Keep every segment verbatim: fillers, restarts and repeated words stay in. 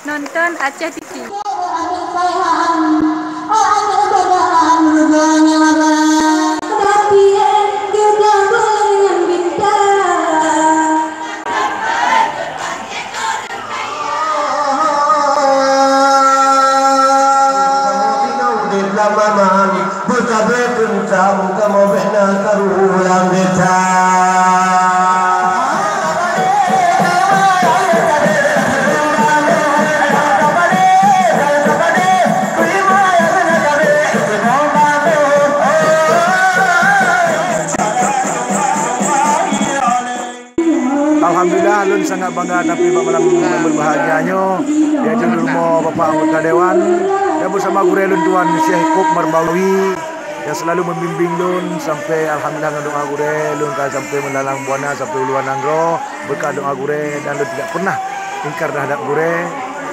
Nonton Aceh T V. Alhamdulillah, lôn sangat bangga tapi bak malam yang berbahagia nyoe, yaitu di rumoh Bapak Anggota Dewan dan bersama gurée lôn tuan Syekh Kop Marbawi yang selalu membimbing lôn sampai alhamdulillah ngon doa gurée lôn ka sampai meulalang buana sampai uluan nanggroe berkat doa gurée dan lôn tidak pernah ingkar terhadap gurée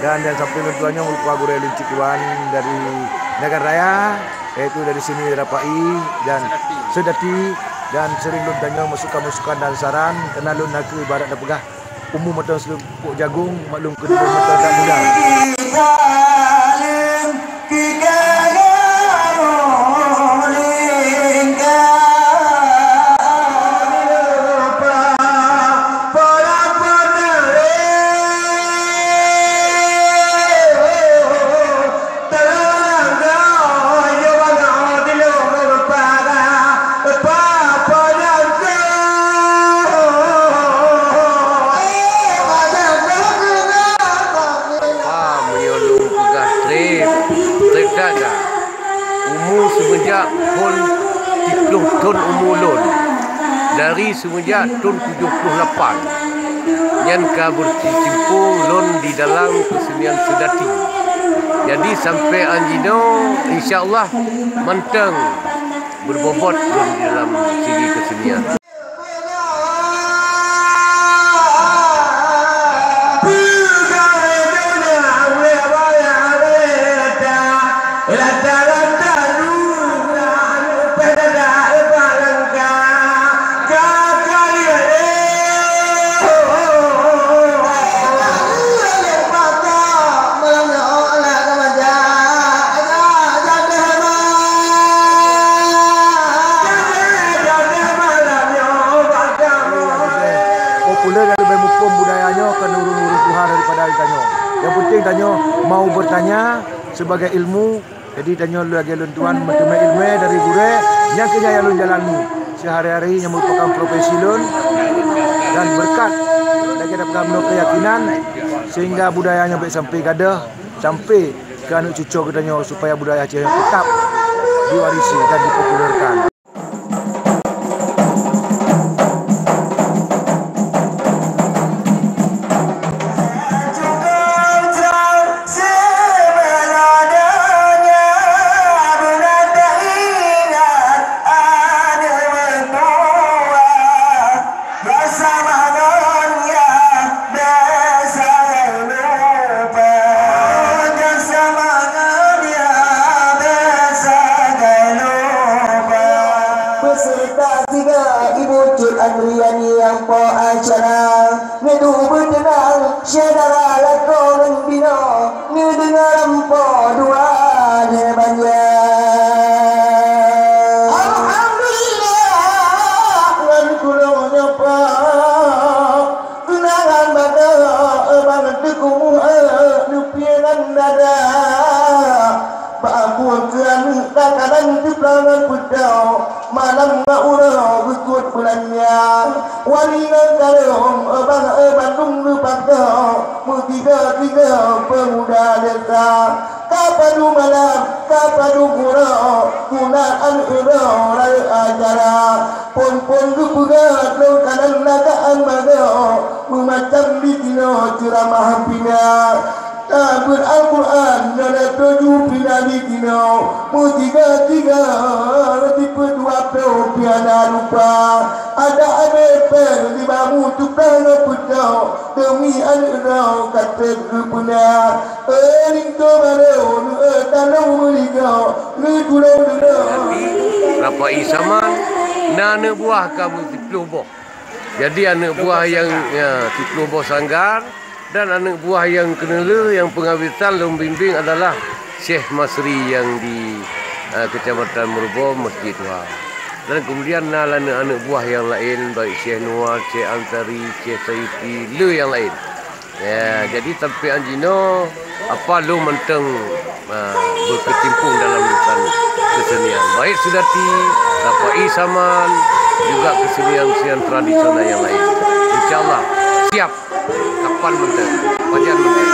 dan dan sampai lôn tuan nyoe meulupa gurée lôn cit tuan dari Nagan Raya, yaitu dari sini Rapai dan Sedati, dan sering lôn tanyong masukan-masukan dan saran, karena lôn nakeuh ibarat tapeugah umu mantong seuleumpok jagong, maklum keu lôn mantong that muda. Wah, meunyoe lôn peugah treb, treb that, umu seumeujak phon siplôh thon umu lôn. Dari seumeujak thon tujoh ploh lapan, nyan ka beukecimpung lôn di dalam keusenian seudati. Jadi, sampoe 'an jinoe, insya Allah, mantong beubobot lôn di dalam segi keusenian. Populer dan leubeh muphom budaya nyoe keu ureueng-ureueng tuha daripada tanyoe. Yang penting tanyoe mau bertanya sebagai ilmu. Jadi tanyoe lagèe lôn tuan meuteumé ileumèe dari gurèe, nyang keuh nyan nyang lôn jalani seuhari-hari nyang meurupakan profesi lôn dan beureukat lagèe dapeutamong keuyakinan sehingga budaya nyoe bèk sampai gadôh sampai keu aneuk cucoe geutanyoe supaya budaya Aceh nyoe teutap diwarisi dan dipopulerkan. Peuseureuta tiga ibu Cut Andriani nyang po acara, neuduek beuteunang syedara lakoe ngon binoe, neudeungoe lam po dua lhèe banja. Alhamdulillah, ngon tulông nyoe po. Keunangan bagoe bang teuku muhée neupie ngon dada. Bak buet keu aneuk takanan teupeulangah peutôh, malam ngon uroe geukot beulanja. Wali ngon karông bang bandum geupakoe, meugiga-giga peumuda desa. Ka padum malam, ka padum uroe, guna aneuk uroe rayeuk acara. Phon-phon geupeugah lôn kanan nagaan bagoe, meumacam di sinoe ceuramah pina. Tabeuet Alquran nyoe na tujoh pina di sinoe, meusiga-siga sipeue dua ploh piana rupa. Adak abéh péng di bamu tutoe ngon peutôh, deumi aneuk droe ka trép geupeuna. Eh, linto barô, eh, tanoh meuligoe, neutulông deungoe. Rapai Saman, na aneuk buah ka siplôh boh. Jadi, aneuk buah nyang, ya, siplôh boh sanggar, Dan aneuk buah nyang keuneulheueh nyang peungawetan lôn bimbéng adalah Syekh Masri nyang di, eh, Keucamatan Meureubo, Masjid Tuha. Dan keumudian na aneuk-aneuk buah nyang laén, baik Syekh Nuar, Syekh Ansari, Syekh Sayuti, le nyang laén. Ya, jadi sampoe jinoe apa lôn mantong, ah, beukeucimpung dalam urusan kesenian. Baik seudati, rapai saman, juga kesenian-kesenian tradisional nyang laén. Insya Allah, siap. Kapan mantong? Pajan mantong?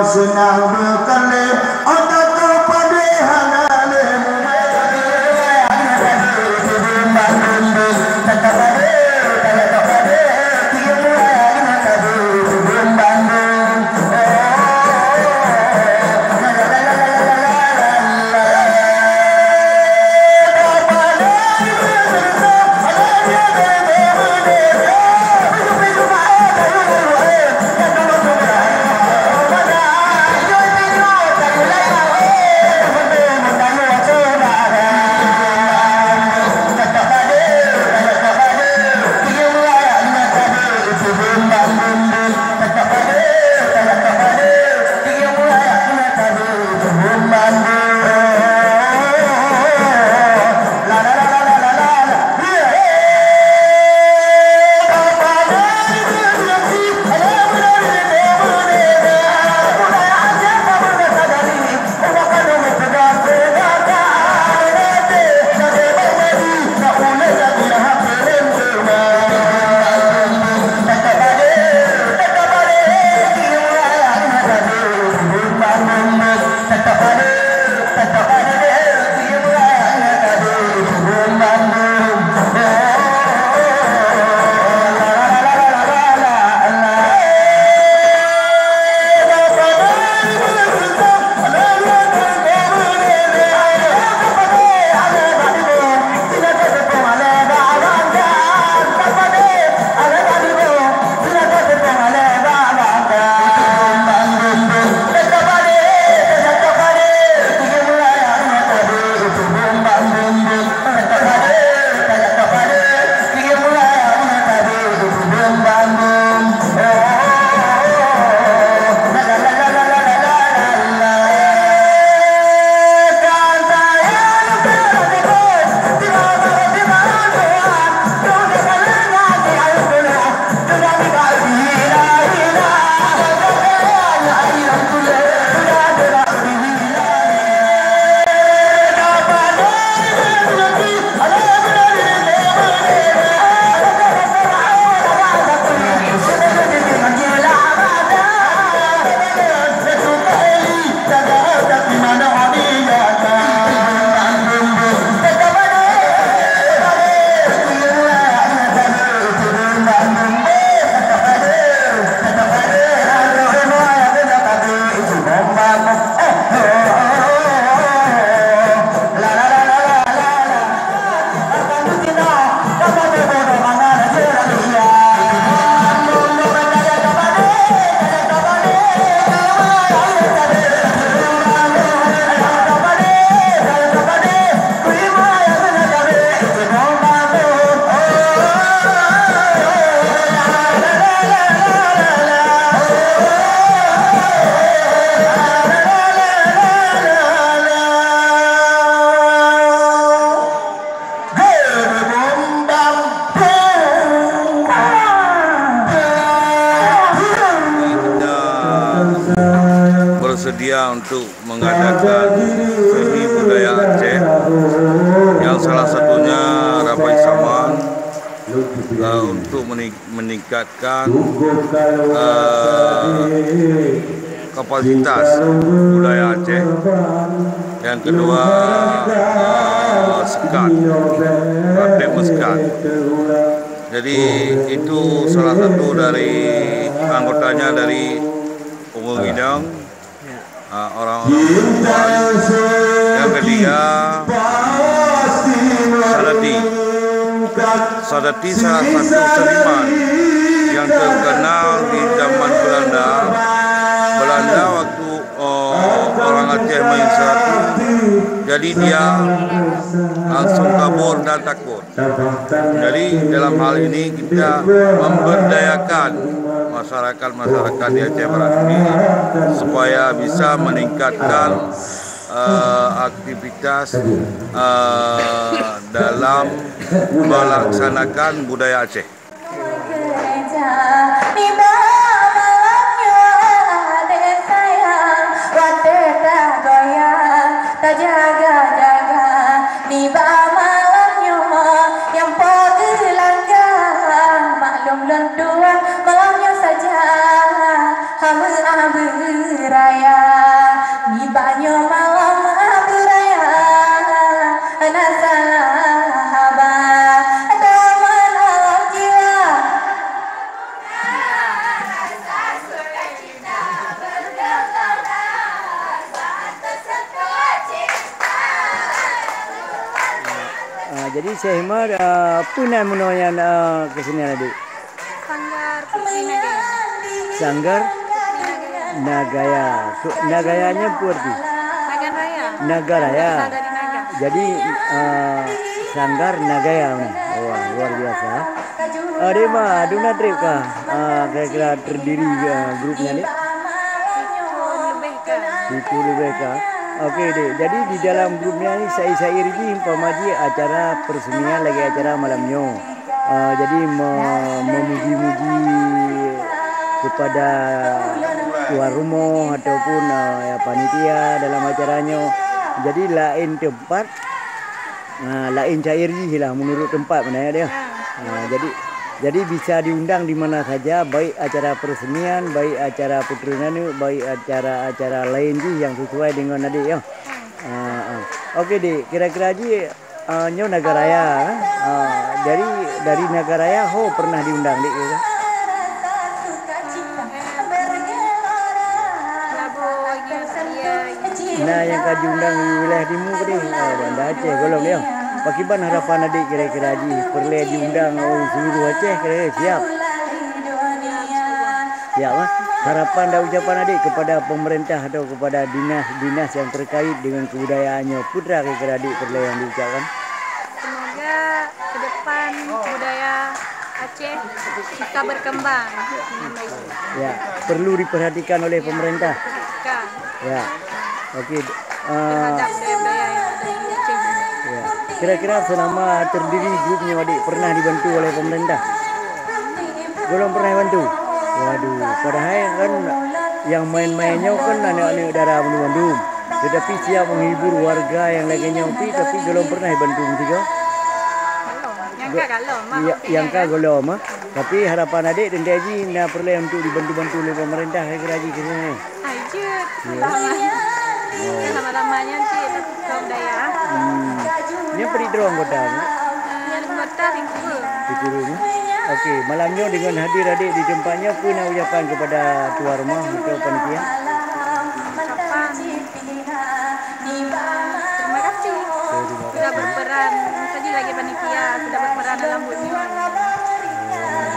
Seunang beukalée, oh, tatoh padé hana lé mume. Kita bersedia untuk mengadakan seni budaya Aceh yang eh, untuk mening-, meningkatkan, eh, kapasitas budaya Aceh. Yang kedua, eh, sekat, praktek mensekat. Jadi, itu salah satu dari anggotanya dari Ureueng Inong, ah, orang-orang perempuan. Yang ketiga, Sadati. Sadati salah satu seniman yang terkenal di zaman Belanda. Belanda waktu, oh, orang Aceh main sadati, jadi dia langsung kabur dan takut. Jadi, dalam hal ini kita memberdayakan masyarakat-masyarakat di Aceh Barat ini supaya bisa meningkatkan, eh, aktivitas, eh, dalam melaksanakan budaya Aceh. Nibak malam nyoe adek sayang, watèe tagoyang, tajaga-jaga. Nibak malam nyoe nyang po geulangga, maklum lôn tuan malam nyoe saja hana abu raya. Nibak nyoe malam abu raya, hana salah haba, teuma dalam jiwa. Ah, jadi Syekh Himar, ah, peue nan meunoe nyan, ah, kesenian adik? Sanggar Putri Nagaya. Sanggar Nagaya. Su-, Nagaya nyan peue arti? Nagan Raya. Naga Raya. Berasal dari naga. Jadi, ah, Sanggar Nagaya ni. Wah, luar biasa. Ah, Dek Ma, duna trép kah, ah, kira-kira terdiri, ah, grup nyan, Dek? Siku lebih ka. Siku lebih ka. Oke, Dek. Jadi di dalam grup nyan ni syair-syair jih umpama jih acara peresmian lagi acara malam nyoe. Ah, jadi me-, memuji-muji kepada tuan rumoh ataupun, ah, ya, panitia dalam acara nyoe. Jadi laén teumpat, ah, laén syair jih lah menurut tempat mana ya dia. Ah, jadi, jadi bisa diundang di mana saja, baik acara peresmian, baik acara putri aneuk, baik acara-acara laén jih yang sesuai dengan adik ya. Ah, ah. Oke, Dek, kira-kira jih, ah, nyoe Naga Raya, eh? Ah, jadi dari Naga Raya ho pernah diundang, Dek, ke? Nah, nyang ka diundang di wilayah timu tadi, ah, Banda Aceh golom ya. Pakiban harapan adik kira-kira jih peureulèe diundang, oh, seluruh Aceh kira-kira siap. Ya, Mak. Harapan dan ucapan adik kepada pemerintah atau kepada dinas-dinas yang terkait dengan kebudayaan nyoe, peue kira-kira adik peureulèe nyang diucapkan? Semoga ke depan budaya Aceh bisa berkembang dengan baik. Ya, perlu diperhatikan oleh pemerintah. Diperhatikan. Ya. Oke. Ah, terhadap budaya-budaya yang ada di Aceh ini. Ya. Kira-kira selama terdiri grup nyoe adik pernah dibantu oleh pemerintah? Golom pernah bantu? Waduh, padahai kan yang main-main nyoe kan aneuk-aneuk dara bandum-bandum. Tetapi siap menghibur warga yang lagèe nyoe pi, tapi golom pernah dibantu meusigoe? Nyang ka golom, mah. Nyang ka golom, ah. Tapi harapan adik teuntèe jih na peureulèe untuk dibantu-bantu lé pemerintah kira-kira jih kira. Hai, jeuet. Ya. Ramai. Oh. Ramai-ramai nyan cit, tapi kaum daya. Hmm. Nyan peue droe anggota? Eh, anggota Bikuru. Bikuru, ya? Oke, malam nyoe dengan hadir adik di tempat nyoe, peue na ucapan kepada tuan rumah atau panitia? Ucapan. Terima kasih. Oke, terima kasih. Sudah berperan, tadi lagi panitia, sudah berperan dalam buet nyoe. Oh,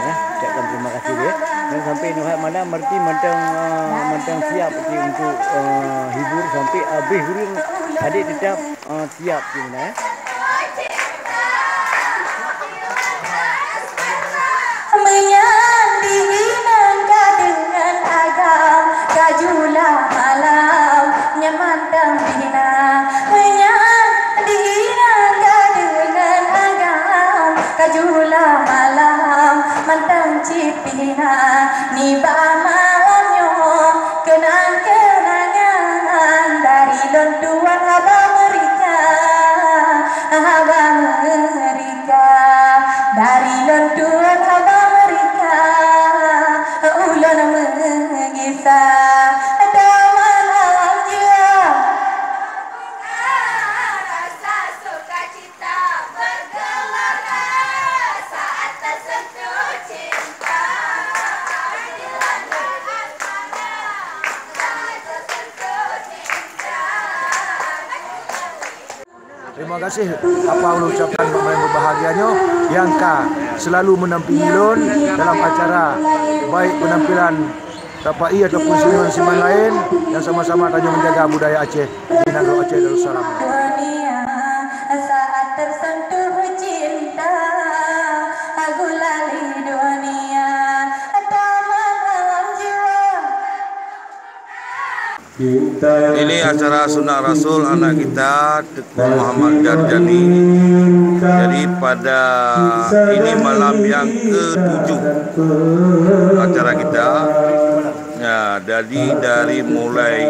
ya. Ucapkan terima kasih, ya. Dan sampai nyoe malam, berarti mantong, eh, mantong siap, berarti untuk, eh, hibur sampai habis ureueng adik tetap, eh, siap, gitu, ya. Meunyan di inong ka deungon agam, ka jula malam nyan mantong bina. Meunyan di inong ka deungon agam, ka jula malam mantong cit bina. Nibak malam nyoe keunang-keunangan dari lôn tuan haba meurika, haba meurika. Dari lôn tuan haba meurika, ulôn meugisa, teuma lôn jeuet. Rasa sukacita bergelora saat tersentuh cinta. Terima kasih apa ulôn ucapkan bak malam berbahagia nyoe nyang ka selalu mendampingi lôn dalam acara, baik penampilan rapai ataupun seniman-seniman lain, dan sama-sama tanyoe menjaga budaya Aceh di Nanggroe Aceh Darussalam. Dunia saat tersentuh cinta, gulali dunia, teuma lôn jeuet. Ini acara sunat Rasul anak kita, Teungku Muhammad Jarjani. Jadi, pada ini malam yang ketujuh acara kita. Ya, jadi dari mulai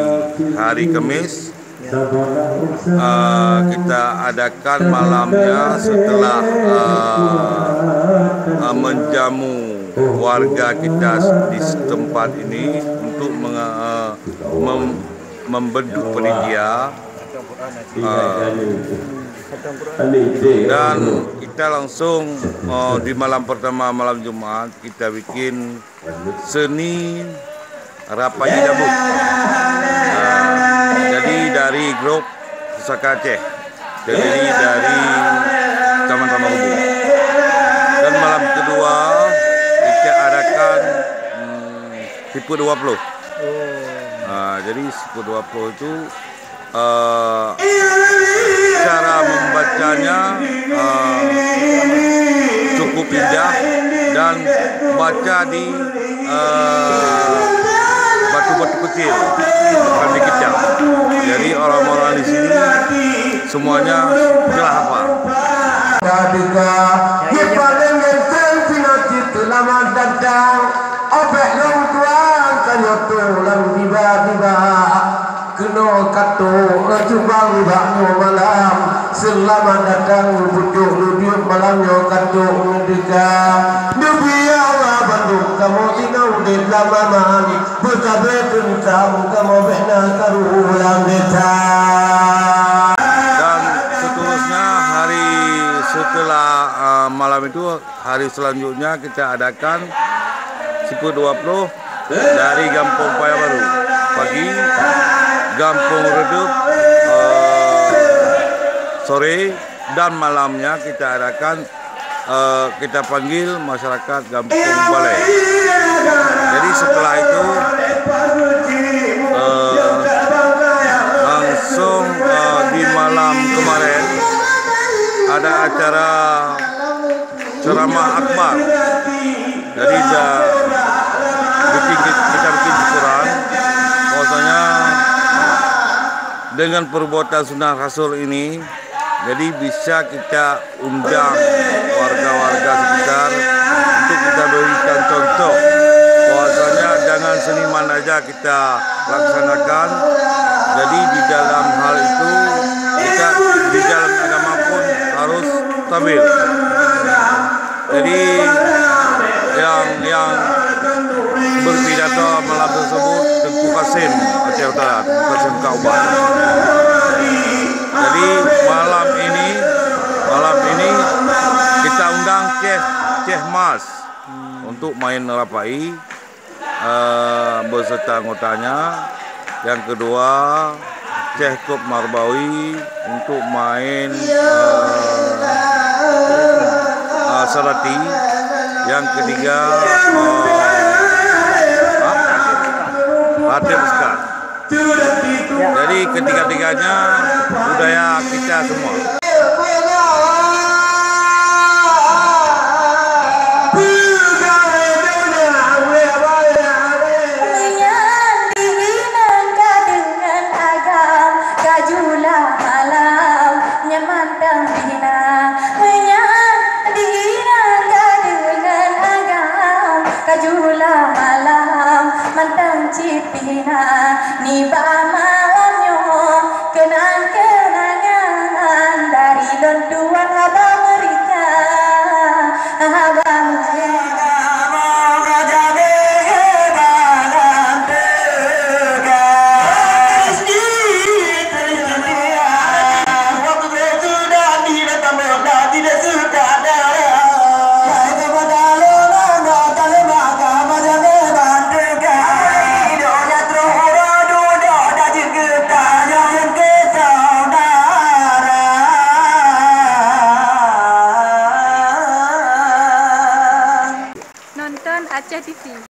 hari Kamis, eh, kita adakan malamnya setelah, eh, eh, menjamu warga kita di setempat ini untuk menge-, eh, mem-, membentuk panitia, eh, dan kita langsung, eh, di malam pertama, malam Jumat, kita bikin seni rapai jambu. Ah, jadi dari grup Pusaka Aceh, terdiri dari teman-teman kubu. Dan malam kedua kita adakan, hmm, Siput dua puluh. Ah, jadi Siput dua puluh itu eh, cara membacanya, eh, cukup indah dan baca di, eh, batu-batu kecil, bukan di kecap. Jadi orang-orang di sini semuanya telah hafal. Ketika di paling ganteng pina cit lama datang, obek long tuan tanyoe tu lam tiba-tiba. Keunoe ka trok neujubang bak nyoe malam. Seulamat datang pucôk neujeuet malam nyoe ka trok neuteuka. Neubri Allah bandum kamoe inong udeb lam aman. Beutabe teuntang kamoe bék na karu lam desya. Dan seterusnya hari setelah, uh, malam itu, hari selanjutnya kita adakan Siput dua puluh dari Gampông Paya Baru pagi, Gampông Reudeup, eh, sore, dan malamnya kita adakan, eh, kita panggil masyarakat Gampông Balai. Jadi setelah itu, eh, langsung, eh, di malam kemarin ada acara ceramah akbar. Jadi, da-, bikin, kita bikin syukuran bahwasanya dengan perbuatan sunnah Rasul ini, jadi bisa kita undang warga-warga sekitar untuk kita berikan contoh bahwasanya jangan seniman aja kita laksanakan. Jadi, di dalam hal itu, kita di dalam agama pun harus stabil. Jadi, yang, yang berpidato malam tersebut Teungku Kasim Aceh Utara, Teungku Kasim Kauban. Jadi, malam ini, malam ini kita undang Ceh, Ceh Mas untuk main rapai, eh, beserta anggotanya. Yang kedua, Ceh Kop Marbawi untuk main, eh, eh, sarati. Yang ketiga, eh, ha? Ratib Sekar. Jadi, ketiga-tiganya budaya kita semua. Meunyan di inong ka deungon agam, ka jula malam nyan mantong pih na. Meunyan di inong ka deungon agam, ka jula malam mantong cit pih na. Nibak malam nyoe keunang-keunangan Aceh T V.